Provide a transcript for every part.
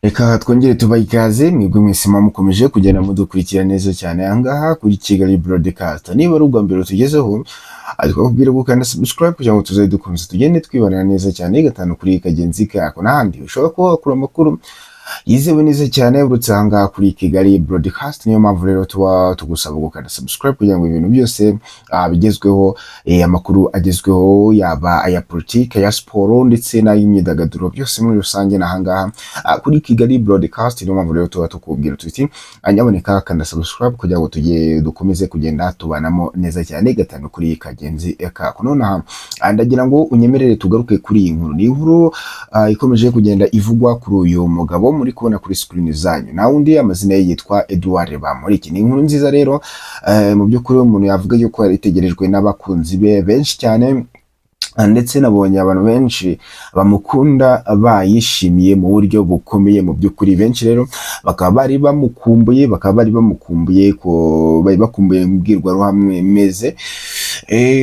Reka twongere tubahe ikaze mwebwe mwese muba mukomeje kugenda mudukurikira neza cyane ahangaha kuri Kigali Broadcast. Niba ari ubwa mbere tugezeho, twakubwira gukanda subscribe kugira ngo tuzajye dukomeza tugende twibanira neza cyane gatanu kuri kagenzi kako. N'ahandi ushobora kuba wakura amakuru yizewe neza cyane uretse ahangaha kuri Kigali Broadcast. Niyo mpamvu rero tuba tugusaba gukanda subscribe kugira ngo ibintu byose bigezweho, amakuru agezweho, yaba aya politiki, aya siporo ndetse n'ay'imyidagaduro, byose muri rusange ni ahangaha kuri Kigali Broadcast. Niyo mpamvu rero tuba tukubwira tuti nyaboneka kanda subscribe kugira ngo tujye dukomeze kugenda tubanamo neza cyane gatanu kuri kagenzi kako. Nonaha ndagira ngo unyemerere tugaruke kuri iyi nkuru. Ni inkuru ikomeje kugenda ivugwa kuri uyu mugabo muri kubona kuri screen zanyu, na undi amazina ye yitwa Edouard Bamporiki. Ni inkuru nziza rero, mu by'ukuri umuntu yavuga yuko yari itegerejwe n'abakunzi be benshi cyane, ndetse nabonye abantu benshi bamukunda bayishimiye mu buryo bukomeye. Mu by'ukuri benshi rero bakaba bari bamukumbuye, bakaba bari bamukumbuye ko bari bakumbuye imbwirwaruhame meze.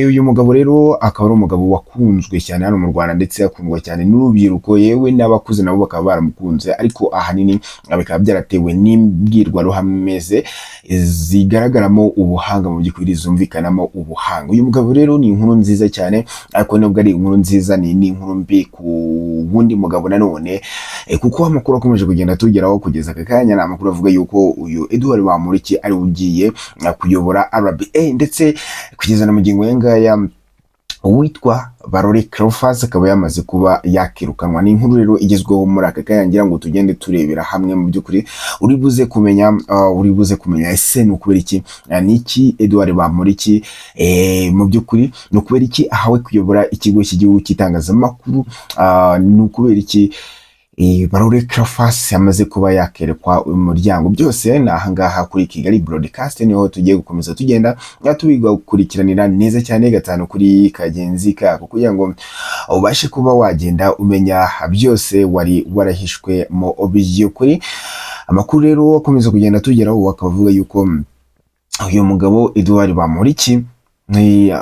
Uyu mugabo rero akaba ari umugabo wakunzwe cyane hano mu Rwanda, ndetse akundwa cyane n'urubyiruko, yewe n'abakuze nabo bakaba baramukunze, ariko ahanini bikaba byaratewe n'imbwirwaruhame ze zigaragaramo ubuhanga, mu by'ukuri zumvikanamo ubuhanga. Uyu mugabo rero ni inkuru nziza cyane, ariko nubwo ari inkuru nziza ni n'inkuru mbi ku wundi mugabo nanone, kuko amakuru akomeje kugenda atugeraho kugeza aka kanya ni amakuru avuga yuko uyu Edouard Bamporiki ari we ugiye kuyobora RBA, ndetse kugeza na magingo aya ngaya uwitwa Barore Cleophas akaba yamaze kuba yakirukanwa. Ni inkuru rero igezweho muri aka kanya ngira ngo tugende turebera hamwe. Mu by'ukuri uri buze kumenya ese ni ukubera iki, ni iki Edouard Bamporiki, mu by'ukuri ni ukubera iki ahawe kuyobora ikigo cy'igihugu cy'itangazamakuru, ni ukubera iki Barore Cleophas yamaze kuba yakerekwa umuryango. Byose ni ahangaha kuri Kigali Broadcast, niho tugiye gukomeza tugenda tubigakurikiranira neza cyane gatanu kuri kagenzi kako, kugira ngo ubashe kuba wagenda umenya byose wari warahishwe. Mu by'ukuri amakuru rero akomeza kugenda tugeraho akaba avuga yuko uyu mugabo Edouard Bamporiki,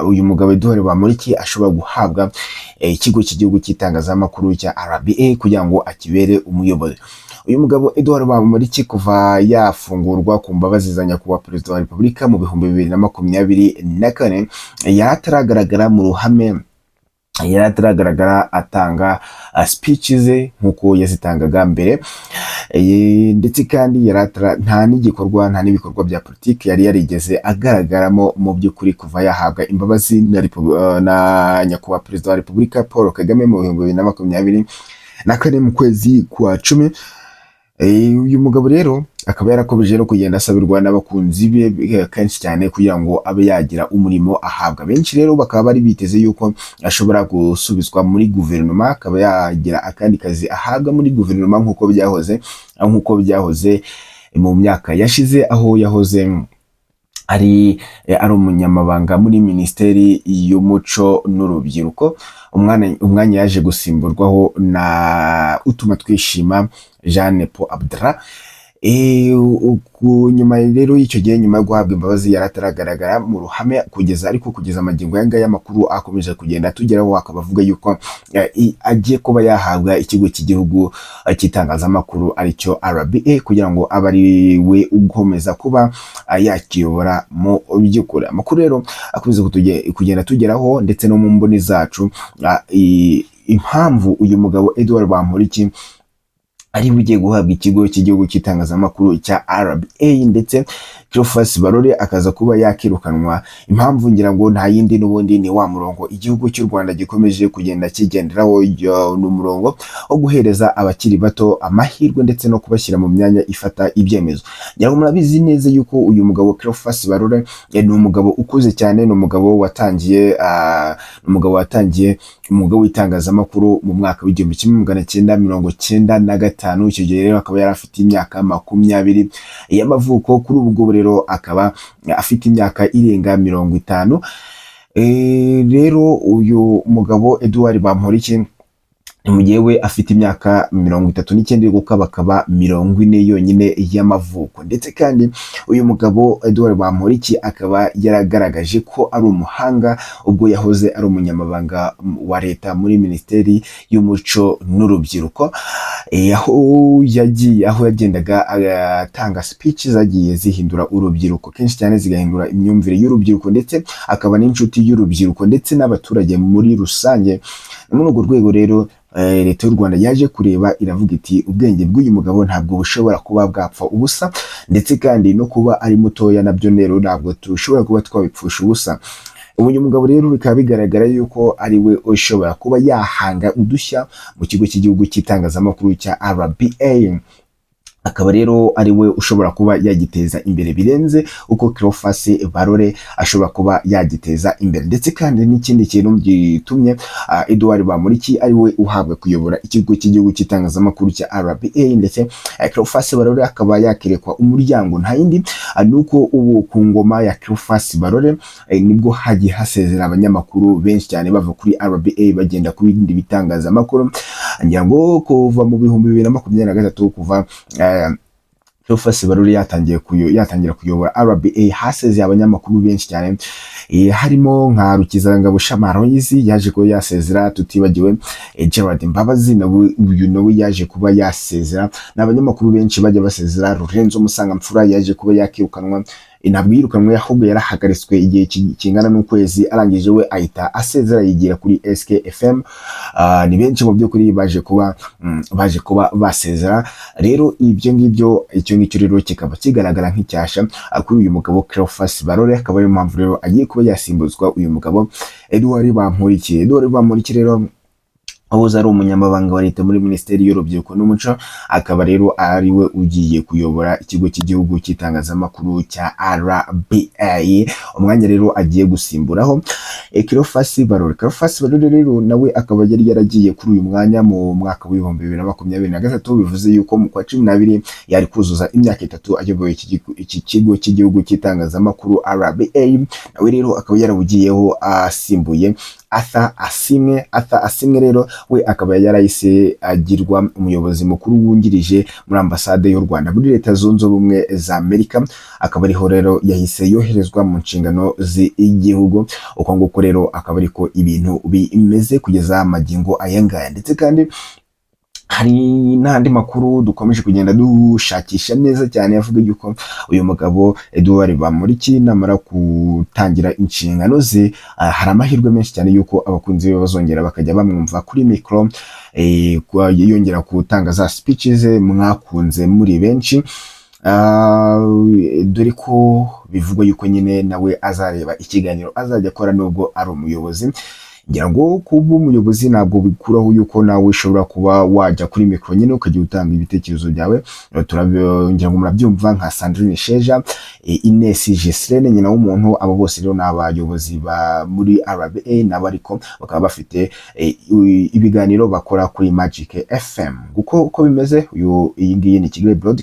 uyu mugabo Edouard Bamporiki ashobora guhabwa ikigo cy'igihugu cy'itangazamakuru cya RBA kugira ngo akibere umuyobozi. Uyu mugabo Edouard Bamporiki, kuva yafungurwa ku mbabazi za nyakubahwa Perezida wa Repubulika mu 2024, yari ataragaragara mu ruhame, yari ataragaragara atanga speech ze nk'uko yazitangaga mbere. Ndetse kandi yari nta n'igikorwa, nta n'ibikorwa bya politiki yari yarigeze agaragaramo mu by'ukuri kuva yahabwa imbabazi na nyakubahwa Perezida wa Repubulika Paul Kagame mu 2024 mu kwezi kwa 10. Uyu mugabo rero akaba yarakomeje no kugenda asabirwa n'abakunzi be kenshi cyane kugira ngo abe yagira umurimo ahabwa. Benshi rero bakaba bari biteze yuko ashobora gusubizwa muri guverinoma, akaba yagira akandi kazi ahabwa muri guverinoma nk'uko byahoze mu myaka yashize, aho yahoze ari umunyamabanga muri Minisiteri y'Umuco n'Urubyiruko, umwanya yaje gusimburwaho na Utumatwishima Jeanne Paul Abdallah. Nyuma rero y'icyo gihe, nyuma yo guhabwa imbabazi, yari ataragaragara mu ruhame kugeza, ariko kugeza amagingo aya ngaya amakuru akomeje kugenda atugeraho akaba avuga yuko agiye kuba yahabwa ikigo cy'igihugu cy'itangazamakuru aricyo RBA, kugira ngo abe ari we ukomeza kuba yakiyobora. Mu by'ukuri amakuru rero akomeza kugenda tugeraho ndetse no mu mboni zacu, impamvu uyu mugabo Edouard Bamporiki ari bugiye guhabwa ikigo cy'igihugu cy'itangazamakuru cya RBA, ndetse Cleophas Barore akaza kuba yakirukanwa, impamvu ngira ngo nta yindi, n'ubundi ni wa murongo igihugu cy'u Rwanda gikomeje kugenda kigenderaho, ni umurongo wo guhereza abakiri bato amahirwe ndetse no kubashyira mu myanya ifata ibyemezo. Ngira ngo murabizi neza yuko uyu mugabo Cleophas Barore ni umugabo ukuze cyane, ni umugabo watangiye umwuga w'itangazamakuru mu mwaka w'1995. Icyo gihe rero akaba yari afite imyaka 20 y'amavuko. Kuri ubu ngubu rero akaba afite imyaka irenga 50. Rero uyu mugabo Edouard Bamporiki Mu gihe we afite imyaka 39 iri gukabakaba 40 yonyine y'amavuko. Ndetse kandi uyu mugabo Edouard Bamporiki akaba yaragaragaje ko ari umuhanga ubwo yahoze ari umunyamabanga wa leta muri Minisiteri y'Umuco n'Urubyiruko, aho yagiye, aho yagendaga atanga speech zagiye zihindura urubyiruko kenshi cyane, zigahindura imyumvire y'urubyiruko, ndetse akaba n'inshuti y'urubyiruko ndetse n'abaturage muri rusange. Muri urwo rwego rero, leta y'u Rwanda yaje kureba iravuga iti: "Ubwenge bw'uyu mugabo ntabwo bushobora kuba bwapfa ubusa, ndetse kandi no kuba ari mutoya nabyo rero ntabwo dushobora kuba twabipfusha ubusa." Uyu mugabo rero bikaba bigaragara yuko ari we ushobora kuba yahanga udushya mu Kigo cy'Igihugu cy'Itangazamakuru cya RBA, akaba rero ari we ushobora kuba yagiteza imbere birenze uko Cleophas Barore ashobora kuba yagiteza imbere. Ndetse kandi n'ikindi kintu gitumye Edouard Bamporiki ari we uhabwa kuyobora Ikigo cy'Igihugu cy'Itangazamakuru cya RBA, ndetse Cleophas Barore akaba yakerekwa umuryango, nta yindi, ni uko ubu ku ngoma ya Cleophas Barore nibwo hagiye hasezera abanyamakuru benshi cyane bava kuri RBA bagenda ku bindi bitangazamakuru. Ngira ngo kuva mu 2023, kuva Cleophas Barore yatangira kuyobora RBA, hasezeye abanyamakuru benshi cyane, harimo nka Rukizangabo Shama Aloys yaje kuba yasezera, tutibagiwe Gerard Mbabazi nawe, uyu nawe yaje kuba yasezera. Ni abanyamakuru benshi bajya basezera. Lorenzo Musangamfura yaje kuba yakirukanwa, ntabwo yirukanwe, ahubwo yarahagaritswe igihe kingana n'ukwezi, arangije we ahita asezera yigira kuri SKFM. Ni benshi mu by'ukuri baje kuba basezera. Rero ibyo ngibyo, icyo ngicyo rero kikaba kigaragara nk'icyasha kuri uyu mugabo Cleophas Barore, akaba ariyo mpamvu rero agiye kuba yasimbuzwa uyu mugabo Edouard Bamporiki. Edouard Bamporiki rero wahoze ari umunyamabanga wa leta muri Minisiteri y'Urubyiruko n'Umuco, akaba rero ari we ugiye kuyobora Ikigo cy'Igihugu cy'Itangazamakuru cya RBA, umwanya rero agiye gusimburaho Cleophas Barore. Cleophas Barore rero nawe akaba yari yaragiye kuri uyu mwanya mu mwaka w'2023, bivuze yuko mu kwa 12 yari kuzuza imyaka 3 ayoboye iki Kigo cy'Igihugu cy'Itangazamakuru RBA. Nawe rero akaba yarawugiyeho asimbuye Arthur Asimwe. Arthur Asimwe rero we akaba yarahise agirwa umuyobozi mukuru wungirije muri Ambasade y'u Rwanda muri Leta Zunze Ubumwe za Amerika, akaba ariho rero yahise yoherezwa mu nshingano z'igihugu. Uko nguko rero akaba ariko ibintu bimeze kugeza magingo aya ngaya. Ndetse kandi hari n'andi makuru dukomeje kugenda dushakisha neza cyane, avuga yuko uyu mugabo Edouard Bamporiki namara gutangira inshingano ze, hari amahirwe menshi cyane yuko abakunzi be bazongera bakajya bamwumva kuri mikoro, yongera gutanga za speeches ze mwakunze muri benshi. Dore ko bivugwa yuko nyine nawe azareba ikiganiro azajya akora nubwo ari umuyobozi. Ngira ngo kuba umuyobozi ntabwo bikuraho yuko nawe ushobora kuba wajya kuri mikoro nyine ukajya utanga ibitekerezo byawe. Ngira ngo murabyumva nka Sandrine Sheja, Ines Ghislaine nyina w'umuntu, abo bose rero ni abayobozi ba muri RBA nabo, ariko bakaba bafite ibiganiro bakora kuri Magic FM. Uko bimeze, uyu iyi ngiyi ni Kigali Broadcast.